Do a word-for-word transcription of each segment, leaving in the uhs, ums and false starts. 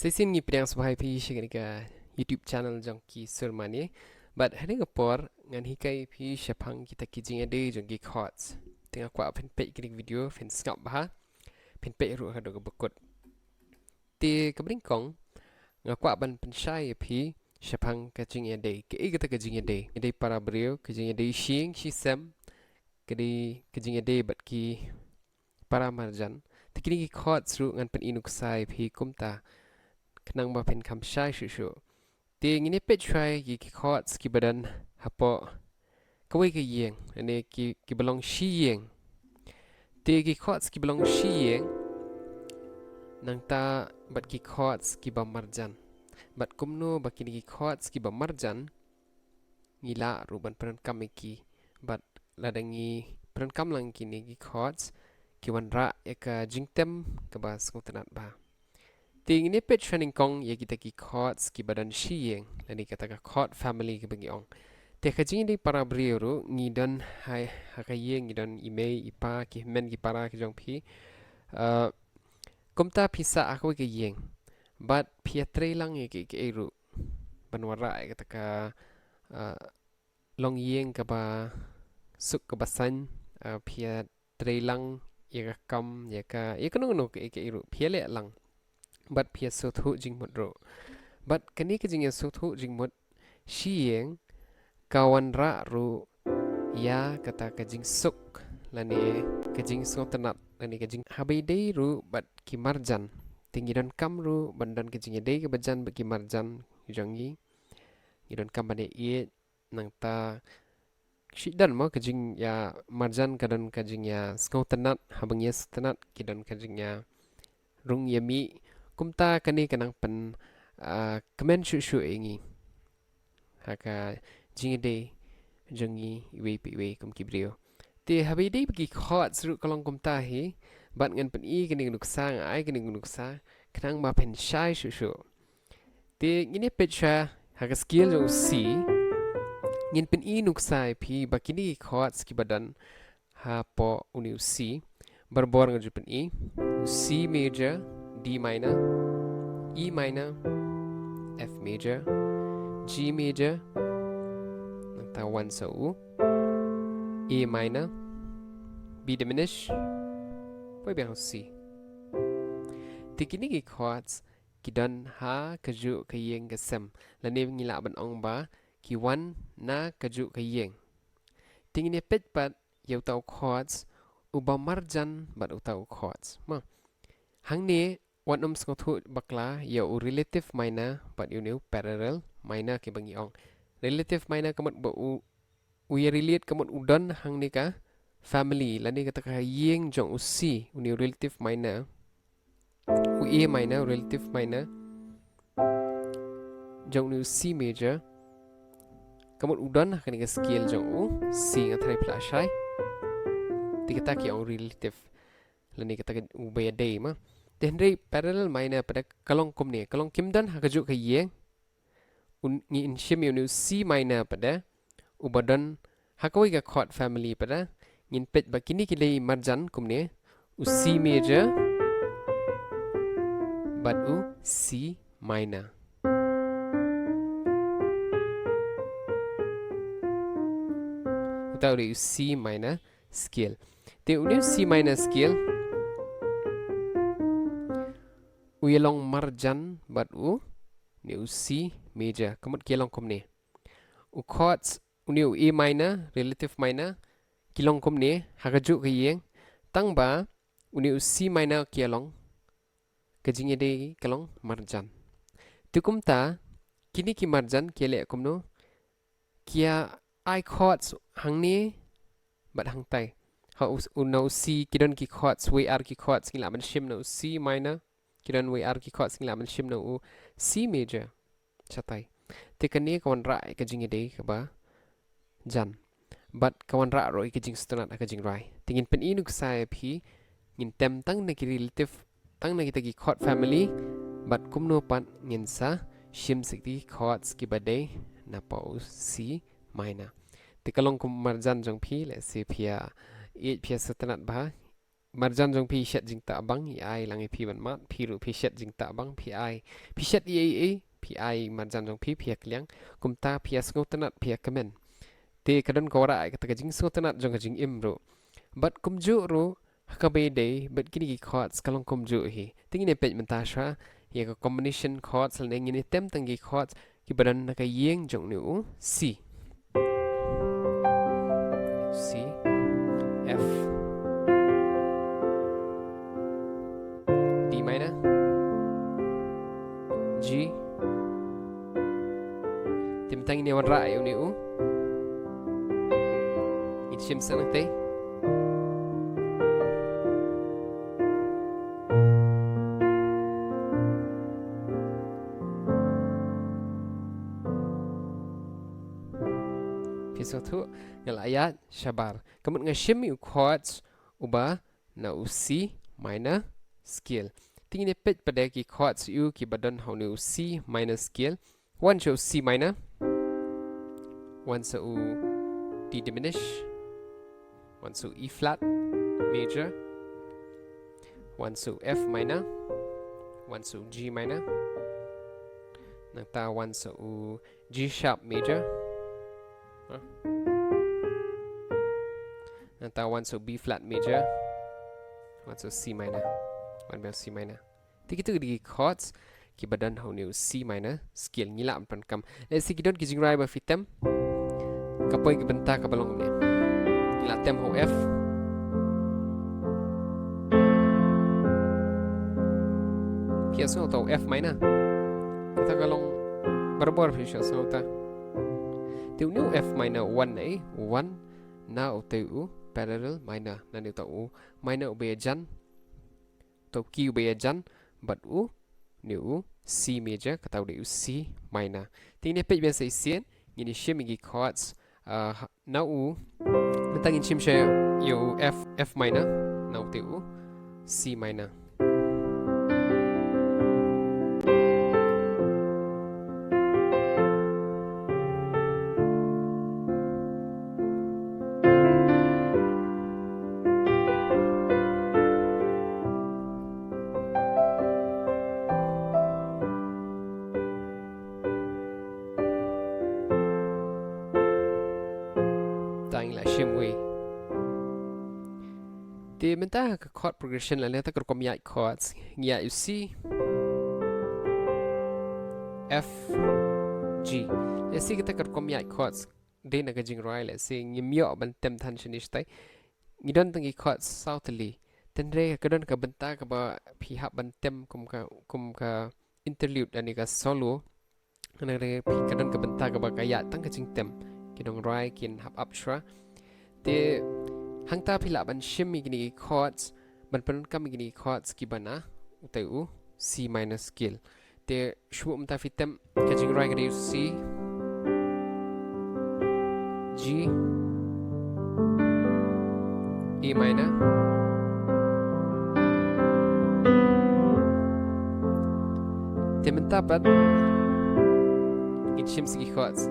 Shisien ngi pdiang sngewbha ïa phi sha kane ka YouTube channel jong ki sur mane. Bad ha kane ka por ngan hikai ïa phi shaphang kita ki jingïadei jong ki chords. Te nga kwah phin peit kane ka video, phin sngap bha, phin peit ruh haduh kaba kut. Te kaba nyngkong nga kwah ban pynshai ïa phi shaphang ka jingïadei. Kaei kata ka jingïadei? Ïadei para briew, ka jingïadei shi ïing shi sem, ka dei ka jingïadei bad ki para marjan. Te kine ki chords ruh ngan pyni nuksa ïa phi kumta, khnang ba phin kham shai shuh shuh. Te ngin ïa peit shuwa ïa ki chords kiba don hapoh kawei ka ïing, lane ki, kiba long shi ïing. Te ki chords kiba long shi ïing, nangta bad ki chords kiba marjan. Bad kumno ba kine ki chords kiba marjan ngi lah ruh ban pyndonkam ïa ki, bad lada ngi pyndonkam lang kine ki chords, ki wanrah ïa ka jingtem kaba sngewtynnat bha. Te ngin ïa peit shuwa nyngkong ïa kita ki chords kiba don shi ïing, lane kata ka chord family kaba ngi ong. Te ka jingïadei para briew ruh ngi don ha, ha ka ïing ngi don i mei i pa, ki hynmen ki para ki jong phi. Uh, kumta phi sah ha kawei ka ïing, bad phi ïatrei lang ïa kiei kiei ruh ban wanrah ïa kata ka, uh, longïing kaba suk kaba saiñ, uh, phi ïatrei lang ïa ka kam, ïa ka, ïa kano kano kaei kaei ruh phi ïaleh lang. Bad phi ïasngewthuh jingmut ruh. Bad kane ka jingïasngewthuh jingmut shi ïing ka wanrah ruh ïa kata ka jingsuk, lane ka jingsngewtynnat, lane ka jing, haba ïadei ruh bad ki marjan. Te ngi donkam ruh ban don ka jingïadei kaba jan bad ki marjan jong ngi. Ngi donkam ban ïaieit, nangta shi don mo ka jingïamarjan ka don ka jingïasngewtynnat, haba ngi ïasngewtynnat ki don ka jingïarung ïamih. Kumta kane ka nang pyn, ah, kmen shuh shuh ïa ngi ha ka jingïadei jong ngi iwei pa iwei kum ki briew. Te haba ïadei bad ki chords ruh ka long kumta hi, bad ngan pyni kane ka nuksa, nga ai kane ka nuksa khnang ba phin shai shuh shuh. Te ngin ïa peit shuwa ha ka scale jong u C. Ngin pyni nuksa ïa phi ba kine ki chords kiba don hapoh une u C. Barabor nga ju pyni. U C major, D minor, E minor, F major, G major, nangta wan sa u A minor, B diminished, poi biang u C. Te kine ki chords ki don ha kajuh ka ïing ka sem. Lane ngi lah ban ong ba ki wan na kajuh ka ïing. Te ngin ïa peit pat ïa uta u chords uba marjan bad uta u chords. Ma. Hangne wat nym sngewthuh bakla ïa u relative minor bad ïa une u parallel minor kiba ngi ong. Relative minor ka mut ba u u ïa relate ka mut u don hangne ka family, lane kata ka ïing jong u C, une u relative minor, u A minor, u relative minor jong une u C major, ka mut u don ha kane ka scale jong u C, nga tharai phi la shai. Te kata ki ong relative, lane kata ka uba ïadei ma. Te hynrei parallel minor pat de ka long kumne, ka long kim don ha kajuh ka ïing, un, ngin shim ïa une u C minor pat de, uba don ha kawei ka chord family pat de. Ngin peit ba kine ki dei marjan kumne, u C major bad u C minor. Uta u dei u C minor scale. Te une u C minor scale u ïa long marjan bad une u C major, ka mut ki ïa long kumne. U chords une u A minor, relative minor, ki long kumne ha kajuh ka ïing, tang ba une u C minor ki ïa long, ka jingïadei ka long marjan. Te kumta kine ki marjan ki ïa leh kumno? Ki ïa ai chords hangne bad hangtai. Ha u, u na u C ki don ki chords, wei ar ki chords, ngi lah ban shim na u C minor. Ki don wei ar ki chords, ngi lah ban shim na u C major. Shatai. Te kane ka wanrah ïa ka jingïadei kaba jan. Bad ka wanrah ruh ïa ka jingsngewtynnat ha ka jingrwai. Te ngin pyni nuksa ïa phi, ngin tem tang na ki relative, tang na kita ki chord family, bad kumno pat ngin sa shim sa ki chords kiba dei napoh u C minor. Te ka long kum marjan jong phi, lehse phi ïa ïeit, phi ïa sngewtynnat bha, marjan jong phi shet jingtah bang, i ai lang ïa phi ban mad, phi ruh phi shet jingtah bang, phi ai. Phi shet ei ei ei, phi ai marjan jong phi, phi ïa kylliang. Kumta phi ïa sngewtynnat, phi ïa kmen. Te ka don ka wanrah ïa kata ka jingsngewtynnat jong ka jingim ruh. Bad kumjuh ruh, ha kaba ïadei bad kine ki chords ka long kumjuh hi. Te ngin ïa peit mynta shuwa ïa ka combination chords lane ngin ïa tem tang ki chords kiba don na ka ïing jong une u C. C, F, D minor, G. Te mynta ngin ïa wanrah ïa une u. Ngin shim sa nangtei. Phi sngewthuh, nga la ïaid shabar. Ka mut nga shim ïa u chords uba na u C minor scale. Te ngin ïa peit pat de ki chords ïa u kiba don ha une u C minor scale. Wan sha u C minor. Wan sha u D diminished. Wan sha u E flat major. Wan sha u F minor. Wan sha u G minor. Nangta wan sha u G sharp major. Ha? Nangta wan sha u B flat major. Wan sha u C minor. Wan biang C minor. Te kito ki dei ki chords kiba don ha une u C minor scale, ngi lah ban pyndonkam. Lehse ki don ki jingrwai ba phi tem. Ka poi ka bynta kaba long kumne. Ngi la tem ha u F. Phi ïohsngew uta u F minor. Kata ka long barabor, phi ïohsngew uta. Te une u F minor u wan na ei, u wan na utei u parallel minor, na une uta u minor uba ïajan, uta u key uba ïajan bad une u C major, kata u dei u C minor. Te ngin ïa peit biang sa shisien, ngin ïa shim ïa ki chords, ah, na u, mynta ngin shim sha ïa u F, F minor, na utei u C minor. Tang la shim wei. Te mynta ka chord progression lane kata ka rukom ïaid chords, ngi ïaid u C, F, G. Lehse kata ka rukom ïaid chords dei na ka jingrwai, lehse ngim ïoh ban tem than shane shatai. Ngi don tang ki chords saw tylli. Hynrei ka don ka bynta kaba phi hap ban tem kum ka, kum ka interlude lane ka solo. Hynrei phi, ka don ka bynta kaba ka ïaid tang ka jingtem. Ki nongrwai kin hap ap shuwa. Te hangta phi lah ban shim ïa kine ki chords, ban pyndonkam ïa kine ki chords kiba na utei u C minor scale. Te shu buh mynta phi tem ka jingrwai ka dei u C, G, A minor. Te mynta pat ngin shim sa ki chords.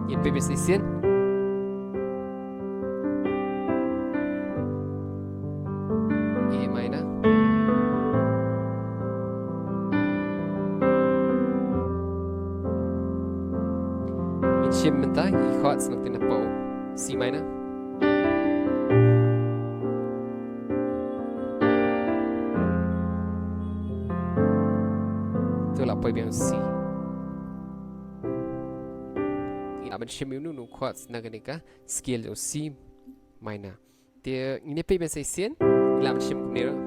Ngin peit biang sa shisien. A minor. Ngin shim mynta ki chords nangta na pau C minor. To la poi biang C. Ngi la ban shim ïa une u chords na kane ka scale u C minor. Te ngin ïa peit biang sa shisien, ngi la ban shim kumne ruh.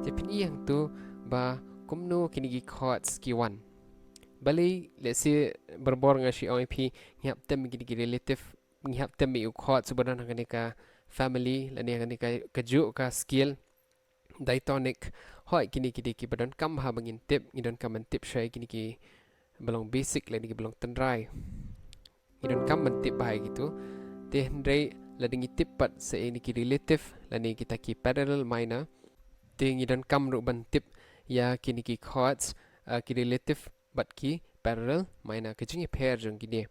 Te phin ïohi hangto ba kumno kine ki chords ki wan. Balei, lehse barabor nga shu ong ïa phi, ngi hap tem kine ki relative, ngi hap tem ïa u chords uba don ha kane ka family lane ha kane ka, kajuh ka scale, diatonic, Hoi, kine ki dei kiba donkam bha ba ngin tip, ngi donkam ban tip shuwa ïa kine kiba long basic lane kiba long tynrai. Ngi donkam ban tip bha ïa kito. Te hynrei lada ngi tip pat sa ïa kine ki relative lane kita ki parallel minor, te ngi donkam ruh ban tip ïa kine ki chords, uh, ki relative bad ki parallel minor, ka jingïapher jong kine.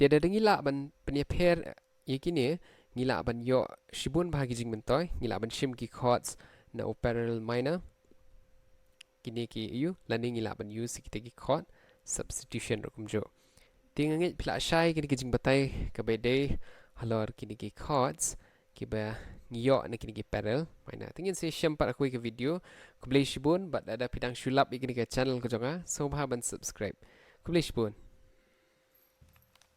Te lada ngi lah ban pynïapher ïa kine, ngi lah ban ïoh shibun bha ki jingmyntoi, ngi lah ban shim ki chords na u parallel minor, kine ki ïa u, lane ngi lah ban use kita ki chord substitution ruh kumjuh. Te nga ngeit phi la shai kine ki jingbatai kaba dei halor kine ki chords kiba ngi ïoh na kine ki parallel minor. Te ngin sa ïashem pat ha kawei ka video. Khublei shibun, bad lada phi dang shu lap ïa kane ka channel ka jong nga, sngewbha ban subscribe. Khublei shibun.